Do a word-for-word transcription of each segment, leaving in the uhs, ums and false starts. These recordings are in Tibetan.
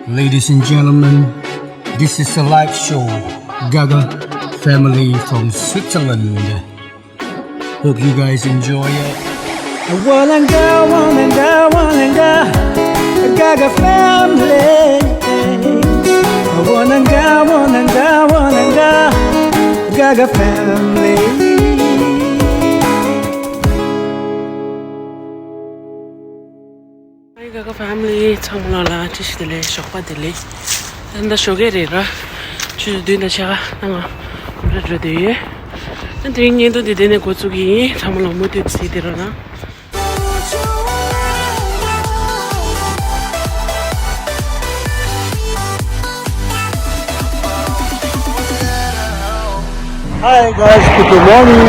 Ladies and gentlemen, this is a live show, Gaga family from Switzerland. Hope you guys enjoy it. Wananga, wananga, wananga, Gaga family. Wananga, wananga, wananga, Gaga family. Hi Gaga family, ཚང་མ་ལ་བཀྲ་ཤིས་བདེ་ལེགས། ཞོགས་པ་བདེ་ལེགས། ད་ལྟ་ཞོགས་ཀས་རེད་ར། ཆུ་ཚོད་བདུན་དང་ཕྱེད་ཀ་ནང་ང་གོམ་བགྲོད་འགྲོ་བསྡད་ཡོད། ད་དེ་རིང་བརྙན་ཐུང་འདི་འདི་ནས་འགོ་བཙུགས་ཀྱི་ཡིན། ཚང་མ་ལ་མུ་མཐུད་གཟིགས་བསྡད་རོགས་གནང་། Hi guys, good morning.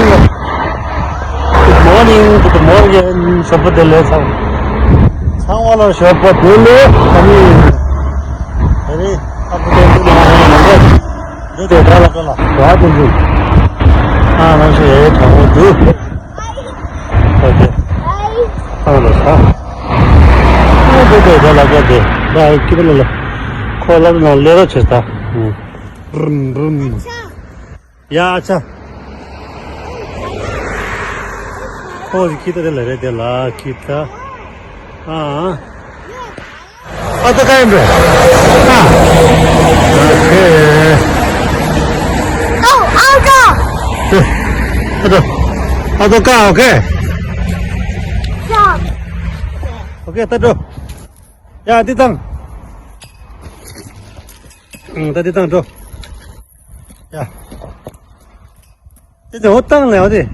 Good morning, good morning. ཞོགས་པ་བདེ་ལེགས། ཚང་ཚང་མ་ལ་ཞོགས་པ་བདེ་ལེགས། ཨ་ནི། ཨ་ནི། ཨ་ཁུ་སྟོན་འཛིན་མ་ཧེ་མ་ནང་འདྲ་དེ་དེ་ད་ལ་ཀ་ལ་ཞོགས་སྟོན་འཛིན། ཨ་ནང་ཞོགས་ཡའི་གྲང་མོ་འདུག་ཨོ་ཁེ། ཨ་ལ་ས། ཨ་དེ་དེ་ད་ལ་ཀ་དེ་ད་ཨ་ཁི་པ་ལ་ལ་ཁོ་ལ་ན་ལེ་ར་ཆེ་ད། རུམ་རུམ། ཡ་ཨ་ཅག་ཁོ་གི་ཁྱི་ད་དེ་ལ་རེད། དེ་ལ་ཁྱི་ད། ཨ་ཨ་ད་ཀ་ཡིན་པས། ཨ་ཨོ་ཨ་ཀ་ཨ་ད་ཨ་ད་ཀ་ཨོ་ཁེ། ཨོ་ཁེ་ད་འགྲོ། ཡ་འདི་དང་། ད་འདི་དང་འགྲོ། ཡ། དེ་དེ་འོ་བཏང་ལེ་འོ་དེ།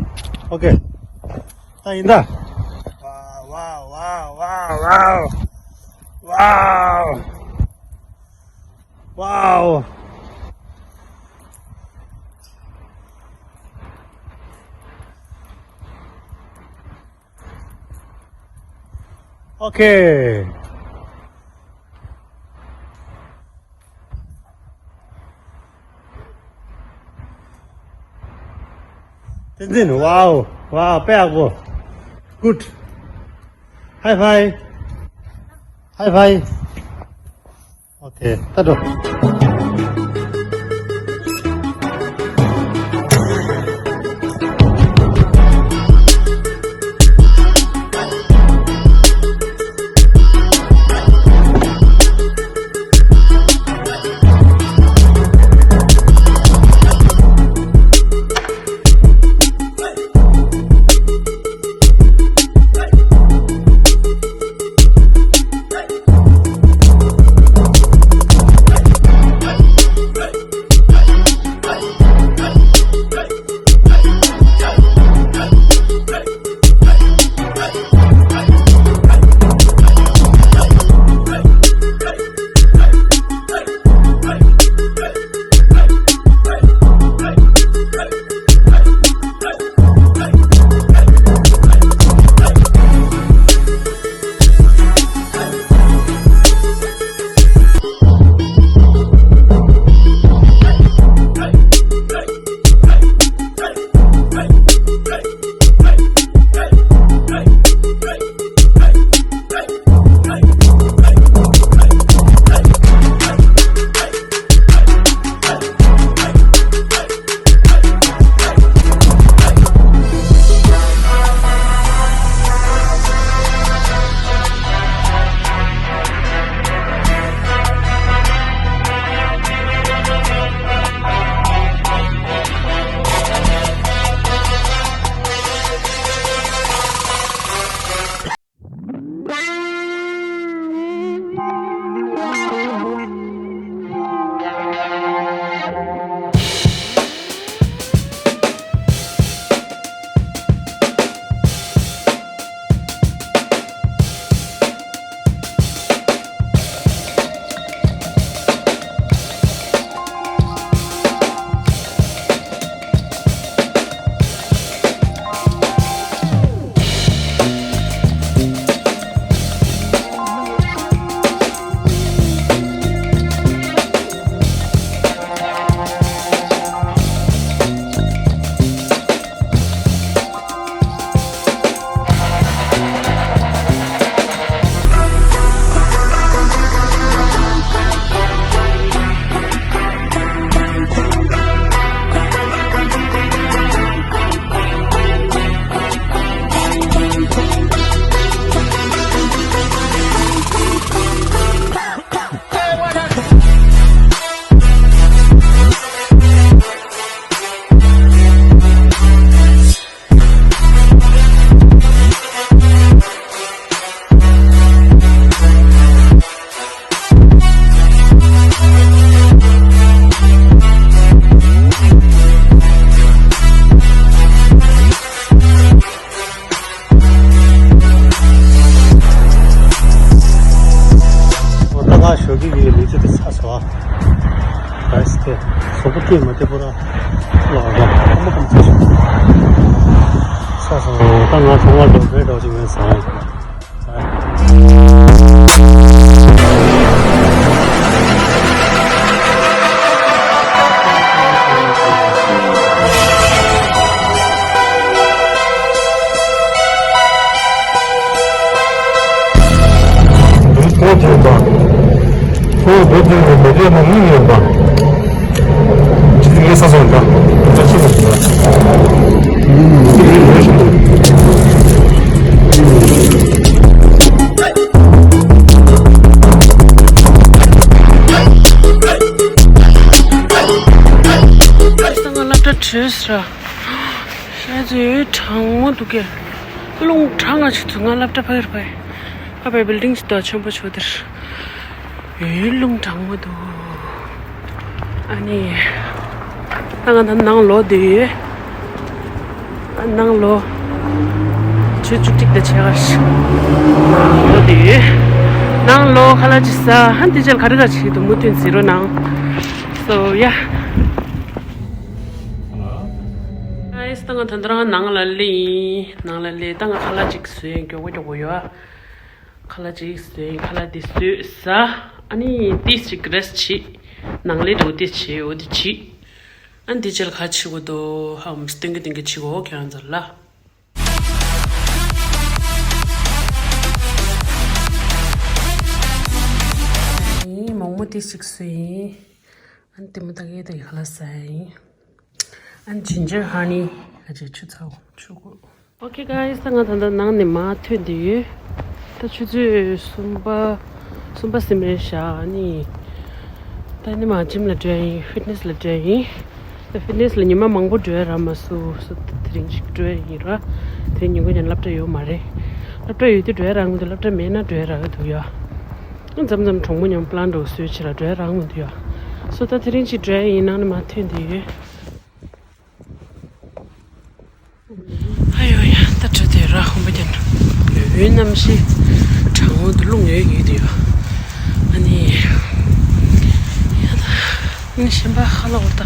ཨོ་ཁེ། ད་ཡིན་ད། Wow, wow, wow, wow, wow. Wow. ཨོ་ཁེ། བསྟན་འཛིན། Wow, wow, དཔེ་ཡག་པོ། Good. High five. High five. ཨོ་ཁེ། ད་འགྲོ། ཨ་ཞོགས་ཀྱི་གི་ལས་ཚོད་དེ་ཚར་སོང་ཨ། ག་རེ་ཟེར་ཏེ། གཟུགས་པོ་སྐྱོན་མ་ཐེབས་པོ་ར། ལོག་ར་ཁོ་མོ་ཁོ་མོ་ཚར་སོང་། ད་ང་གྲོང་བར་འགྲོ་བའི་འགྲོ་ཅིག་མེད་ཟེར། འདི་ཁོ་དེ་ཡིན་པ། ཁོ་བོད་དེ་ནི་མི་རེ་ནི་མི་ཡིན་པ། ཅི་ངེས་ས་སོང་འདྲ། ད་ཅི་ཟེར་འདྲ། ང་སློབ་གྲྭ་བྲོས་ར། ཤ་ཚོས་གྲང་མོ་འདུག་གས། རླུང་གྲང་ང་ཆུ་ཚོད་ང་སློབ་གྲྭ་ཕ་གིར་ཕ་གི། ཕ་བའི་བིལ་ཌིང་ཞིག་དང་ཆེན་པོ་ཆེ་བ་དེར། ཡོད་རླུང་གྲང་མོ་འདུག་ཨ་ནི། ད་ང་ད་ནང་ལོག་བསྡད་ཡོད། ཨ་ནང་ལོག་ཆུ་བཅུ་གཅིག་དང་ཕྱེད་ཀ་ཞིག་ལོག་བསྡད་ཡོད། ནང་ལོག་ཁ་ལག་ཅིག་ཟ། ཧན་དེ་ཅལ་ག་རེ་ག་ཞིག་འདུག་མུ་མཐུད་ཟེར་རོ་ནང་། སོ་ཡ། ཨ་ཡེས་ད་ང་ད་ལྟ་རང་ནང་ལ་སླེབས་ཡིན། ནང་ལ་སླེབས་ད་ང་ཁ་ལག་ཅིག་བཟོས་ཡིན། མགྱོགས་པོ་མགྱོགས་པོ་ཡོད་ཨ། ཁ་ལག་ཅིག་བཟོས་ཡིན། ཁ་ལག་འདི་བཟོས་ཟ། ཨ་ནི་ཏིས་ཅིག་རེས་བྱེད། ནང་ལས་འགྲོ་ཏིས་བྱེད། འོ་འདི་བྱེད། ཨ་ནི་འདི་ཅལ་ག་བྱེད་དགོས་འདུག་ཧམ་སྟོན་གི་སྟོན་གི་བྱེད་དགོས་ཁྱེད་རང་ཚོ་ལ། ཡིན་མོག་མོག་ཏིས་ཅིག་བཟོས་ཡིན། ཨ་ནི་ལྟད་མོ་ལྟ་གི་ད་ཡི་ཁ་ལག་ཟ་ཡིན། ཨ་ནི་ཇིན་ཇར་ཧ་ནི་ཨ་ཅེ་ཆུ་ཚ་བོ་ཆུ་གོ། Okay guys, ད་ང་ད་ལྟ་ནང་ནས་མར་ཐོན་བསྡད་ཡོད། ད་ཆུ་ཚོད་གསུམ་པ་གསུམ་པ་ཟིན་མེད་ཤག་ཨ་ནི། ད་ནི་མར་ཇིམ་ལ་འགྲོ་ཡ་ཡིན། ཕིཊ་ནེས་ལ་འགྲོ་ཡ་ཡིན། ད་ཕིཊ་ནེས་ལ་ཉི་མ་མང་པོ་འགྲོ་ཡ་རག་མ་སོང་། སོ་ད་དེ་རིང་ཞིག་འགྲོ་ཡ་ཡིན་ར། དེ་རིང་ཉིན་གུང་ཡང་སློབ་གྲྭ་ཡོད་མ་རེད། སློབ་གྲྭ་ཡོད་དུས་འགྲོ་ཡ་རག་མི་འདུག་སློབ་གྲྭ་མེད་ན་འགྲོ་ཡ་རག་གི་འདུག་ཡ། མཚམས་མཚམས་གྲོགས་མོ་མཉམ་པི་ལན་འགྲོ་སྲོལ་ཆེ་ལ་འགྲོ་ཡ་རག་མི་འདུག་ཡ། སོ་ད་དེ་རིང་ཅིག་འགྲོ་ཡ་ཡིན། ནང་ནས་མར་ཐོན་བསྡད་ཡོད། ཨ་ཡོ་ཡ་ད་འགྲོ་དེ་ར་ཧོན་པ་ཀྱང་འོད་གནམ་གཤིས་གྲང་མོ་འདུག་རླུང་ཡོད་ཡོད་དེ་ཡོད། ཨ་ནི་ཡ་ད་ནི་ཞིམ་པ་ཁ་ལ་འོར་ད་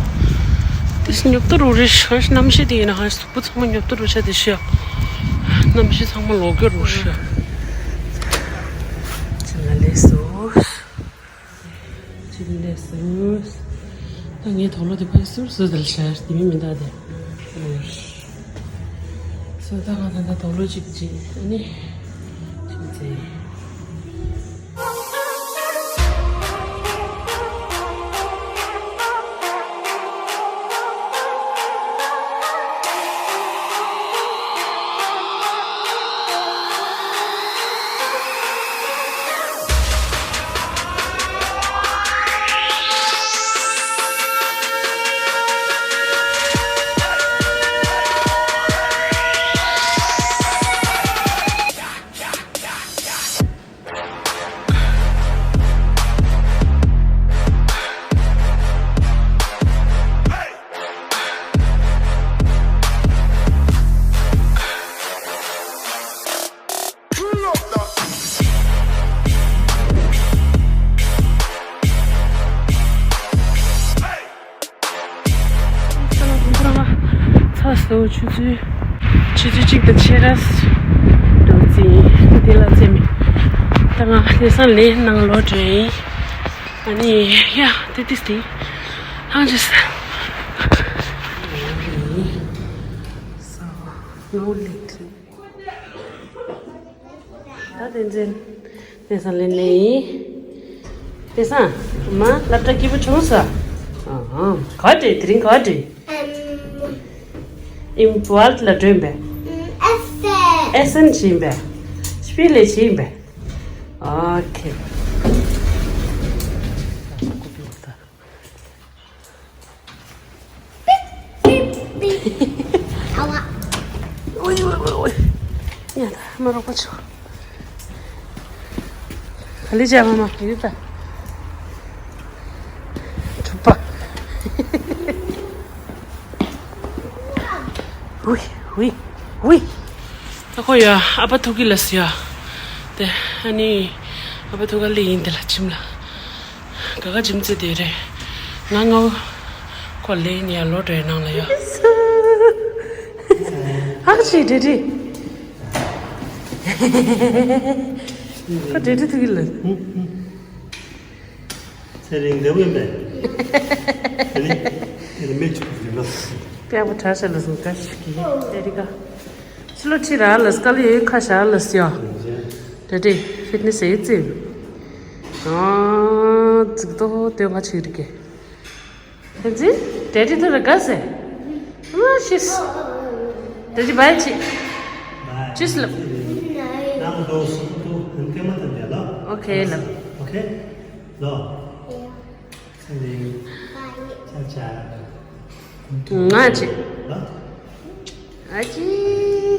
དེ་སི་ཉོབ་ཏོ་རུ་རེ་ཤ་གནམ་གཤིས་དེ་ཡིན་ན་ཧ་སུ་པུ་ཚང་མ་ཉོབ་ཏོ་རུ་ཤ་དེ་ཤ་གནམ་གཤིས་ཚང་མ་ལོག་གི་རུ་ཤ། ཅི་ང་ལས་སོ། ཅི་ལས་སོ། ད་ངའི་དོགས་ལོ་དེ་ཕར་སུར་སུར་དལ་ཤར་དེ་མི་མི་འདའ་དེ། སོ་ད་ང་ད་ད་དོགས་ལོ་ཅིག་ཅིག་ཨ་ནི་ཅིག་ཚེ། ཚ་སོ་ཆུ་ཚོད་ཆུ་ཚོད་གཅིག་དང་ཕྱེད་ར་འགྲོ་རྩིས་ཡིན། དེ་ལ་རྩེ་མི་ད་ང་ལས་སང་ལས་ནང་ལོག་འགྲོ་ཡིན། ཨ་ནི་ཡ་དེ་དེ་སྟེ་ཧང་ཅི་ས། ས་ནོ་ལེགས། ད་བསྟན་འཛིན། བསྟན་སང་ལེན་ལེན་ཡིན། བསྟན་སང་། མ་སློབ་གྲྭ་སྐྱིད་པོ་བྱུང་ས། ཨ་ཧ། ག་བྲིས་དེ་རིང་ག་བྲིས། ཨིམ་ཝལ་ལ་འགྲོ་ཡིན་པས། ཨེ་སན་བྱིན་པས། སྤི་ལེ་བྱིན་པས། ཨོ་ཁེ། ཨ་ཝ། ཨོའི་ཨོའི་ཨོའི་ཨོའི། ཡ་ད་མ་རོགས་པ་ཆོ། ག་ལི་ཅག་མ་མ་ཡོད་པ། གྲུབ་པ། ཝི་ཝི་ཝི། ད་ཁོ་ཡ་ཨ་ཕ་ཐུག་གི་ལ་སི་ཡ། དེ་ཨ་ནི་ཨ་ཕ་ཐུག་ག་ལི་ཡིན་དེ་ལ་ཁྱིམ་ལ། ག་ག་ཇིམ་ཙེ་དེ་རེད། ང་ང་བོ་ཁོ་ལེ་ནི་ཡ་ལོ་འདྲེ་ནང་ལ་ཡ། ཧག་ཆེ་འདྲེ་འདྲེ། ཁོ་འདྲེ་འདྲེ་ཐུག་གི་ལ། ཚེ་རིང་འདྲ་བོ་ཡིན་པས། ཨ་ནི་དེ་ལ་མེ་བཅུག་གི་ལ། དཔེ་བ་དྲ་ཤ་ལ་སོང་ཀ་ཤི་ཀི་ཨེ་རི་ཀ། ཕྱི་ལོ་ཁྲི་ར་ལ་སྐལ་ཡོད་ཁ་ཤ་ལ་སི་ཡོ། དེ་དེ་ཕིཊ་ནེ་སི་ཨེ་ཙི། ཨ་ཙིག་ཏོ་དེ་ང་ཆི་རི་ཀེ། ཧེ་ཛི། ཌེ་ཌི་ཐུ་ར་ག་སེ། ཨ་ཤིས། ཌེ་ཌི་བའི་ཆི། ཅིས་ལབ། ནང་དོ་སུ་ཏུ་ཧན་ཏེ་མ་ཏན་ཏེ་ལ། ཨོ་ཁེ་ལབ། ཨོ་ཁེ། ལོ། ཚེ་རིང་། ཆ་ཆ། ང་ཅི། ལོ། ཨ་ཅི།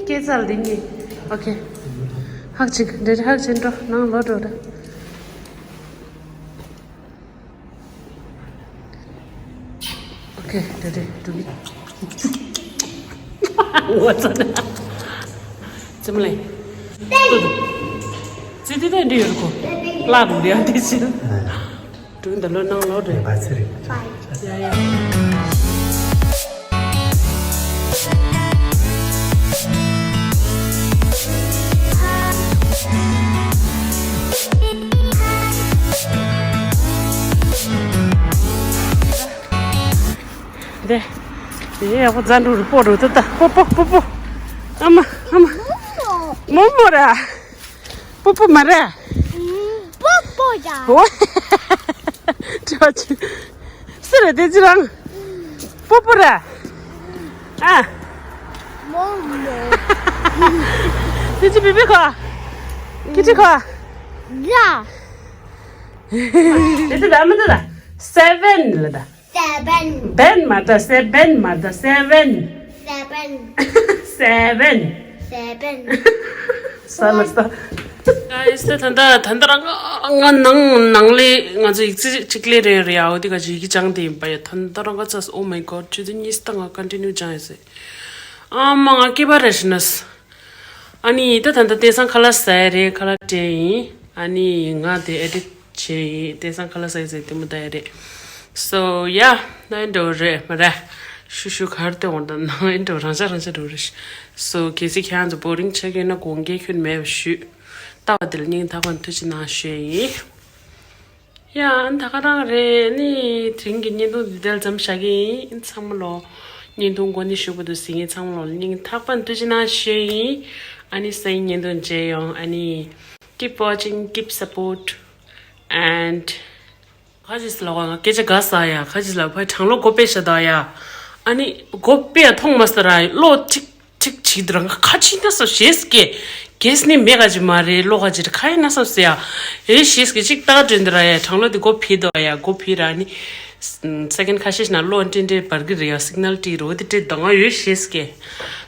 སྐྱེ་ཚལ་འདི་གཉིས། ཨོ་ཁེ། ཧག་ཅིག་འདྲེ་ཧག་ཅིག་འགྲོ་ནང་ལོ་འགྲོ་ར། ཨོ་ཁེ། དེ་དེ་འགྲོ་གི། འོ་ཙ་ན། ཙམ་ལེ། ཙི་ཏི་ཏན་འདྲི་ཡོད་གོ། ལ་རུ་རེ་ཨ་དེ་ཅི། འགྲོ་འདི་ལོ་ནང་ལོ་རེ། བ་ཚི་རེ། ཡ་ཡ། དེ། དེ་ཡག་པོ་རྫ་འབྲུག་རུ་སྤོ་རུ་ཏུ་ཏ་སྤོ་སྤོ་སྤོ་སྤོ། ཨ་མ་ཨ་མ། མོ་མོ་ར། སྤོ་སྤོ་མ་ར། སྤོ་སྤོ་ཡ། འོ། དྲི་བ་ཆུ། སི་ར་དེ་ཅི་རང་། སྤོ་སྤོ་ར། ཨ། མོ་མོ། དེ་ཅི་བི་བི་ཁ། ཁི་ཅི་ཁ། ཡ། དེ་ཅི་ད་མི་དེ་ད། སེ་བན་ལ་ད། སེ་བན། བན་མ་ད་སེ་བན་མ་ད་སེ་བན། སེ་བན། སེ་བན། སེ་བན། ས་ལ་ས། Guys ད་ད་ད་ད་རང་ང་ནང་ནང་ལས་ང་ཚོ་ཡིག་ཚིག་གཅིག་ལས་རེད་རེད་ཨའོ་དེ་ག་ཅིག་ཡིག་སྦྱང་དེ་ཡིན་པ་ཡ། ད་ད་རང་ང་ཚ་Oh my God ཆུ་ཚོད་གཉིས་ད་ང་continue སྦྱང་ཡ་ཟེར། ཨ་མ་ང་སྐེད་པ་རེ་ཞིག་ན། ཨ་ནི་ད་ད་ད་དེང་སང་ཁ་ལག་ཟ་ཡ་རེད། ཁ་ལག་སྤྲད་ཡིན། ཨ་ནི་ང་དེ་edit བྱས་ཡིན། དེང་སང་ཁ་ལག་ཟ་ཡ་ཟེར་དེ་མོ་ད་ཡ་རེད། So yeah ད་ཨེ་འགྲོ་རེད་མ་རེད། ཤུ་ཤུ་གར་དེ་འོང་ད་ནང་ཨེ་འགྲོ་རང་ཤ་རང་ཤ་འགྲོ་རེད། So གལ་སྲིད་ཁྱེད་རང་ཚོ་boring ཆགས་ཀྱི་ཡོད་ན་དགོངས་འགལ་ཁྱོན་མེད་པ་ཞུས། ལྟ་བ་དེ་ལ་སྙིང་ཐག་པ་ནས་ཐུགས་རྗེ་གནང་ཞུ་ཡ་ཡིན། ཡ་ཨ་ད་ག་རང་རེད། ཨ་ནི་དེ་རིང་གི་བརྙན་ཐུང་འདི་དེ་ལ་མཚམས་བཞག་གི་ཡིན། ཚང་མ་ལོ་བརྙན་ཐུང་འགོ་ནས་གཞུག་བར་དུ་གཟིགས་མཁན་ཚང་མ་ལོ་སྙིང་ཐག་པ་ནས་ཐུགས་རྗེ་གནང་ཞུ་ཡིན། ཨ་ནི་སང་ཉིན་བརྙན་ཐུང་མཇལ་ཡོང་། ཨ་ནི་keep watching, keep support and ཁ་ཅིག་ལ་བ་ང་སྐད་ཆ་དགའ་ས་ཡ། ཁ་ཅིག་ལ་བ་གྲང་གློ་སྒོ་ཕྱེ་ཤ་ད་ཡ། ཨ་ནི་སྒོ་ཕྱེ་ཡ་མཐོང་མ་ས་ར་གློ་ཅིག་ཅིག་བྱེད་དུ་རང་ཁ་ཕྱིན་ན་སོ་ཞེས་སྐད། གེས་ནི་མེ་ག་ཅི་མ་རེད། གློ་ག་ཅི་རེད། ཁ་ཡིན་ན་སོ་ཟེར་ཡ། ཨེ་ཞེས་སྐད་ཅིག་ཏག་དྲན་དུ་ར་ཡ། གྲང་གློ་དེ་སྒོ་ཕྱེ་དོ་ཡ། སྒོ་ཕྱེ་ར་ནི། སེ་ཀེན་ཁ་ཤས་ཤིག་ན་གློ་འདྲེ་འདྲེ་འབར་གི་རེད་ཡ། སིག་ནལ་ཏི་རོ་དེ་སྤྲད་དོ་ང་ཡོད་ཞེས་སྐད།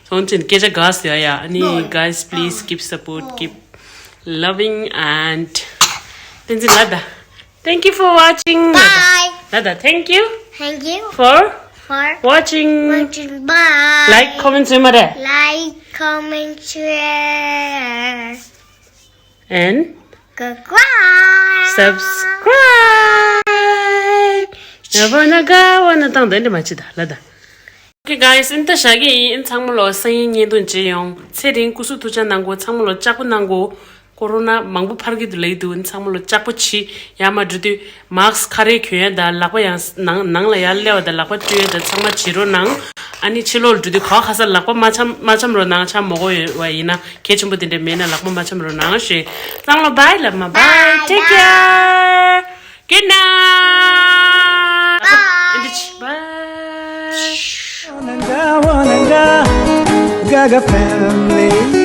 སོང་ཅིན་སྐད་ཆ་དགའ་ཟེར་ཡ། ཨ་ནི་guys please keep support, keep loving and བསྟན་འཛིན་ལ་ད། Thank you for watching. Bye. ད་ད། Thank you. Thank you. For. For. Watching. Watching. Bye. Like, comment, share མ་རེད། Like, comment, share. And. Subscribe. Subscribe. ཡ་བ་ན་ག་བ་ན་དང་དེ་འདྲ་མ་བྱེད་ད་ལ་ད། Okay guys ཨིན་ད་བཞག་གི་ཡིན། ཨིན་ཚང་མ་ལོ་སང་ཉིན་བརྙན་ཐུང་མཇལ་ཡོང་། ཚེ་རིང་སྐུ་གཟུགས་ཐུགས་ཅག་གནང་གོ། ཚང་མ་ལོ་ལྕགས་པོ་གནང་གོ། ཀོ་རོ་ན་མང་པོ་འཕར་གི་འདུག་ལབ་ཀྱི་འདུག་ཨིན་ཚང་མ་ལོ་ལྕགས་པོ་གྱིས། ཡར་མར་འགྲོ་དུས་མཱསི་ཁ་རས་གྱོན་ཡ་དང་ལག་པ་ཡང་ནང་ནང་ལ་ཡར་སླེབས་པ་དང་ལག་པ་བཀྲུ་ཡ་དང་ཚང་མ་བྱེད་རོགས་གནང་། ཨ་ནི་ཕྱི་ལོགས་ལ་འགྲོ་དུས་ག་བ་ག་ས་ལག་པ་མ་འཆམ་མ་འཆམ་རོགས་གནང་། འཆམ་མ་དགོས་ཡོད་པ་ཡིན་ན་གལ་ཆེན་པོ་དེ་འདྲ་མེད་ན་ལག་པ་མ་འཆམ་རོགས་གནང་ཞེས། ཚང་མ་ལོ་bye ལབ་མ། Bye. Take care. Good night. Bye. Bye. Gaga family.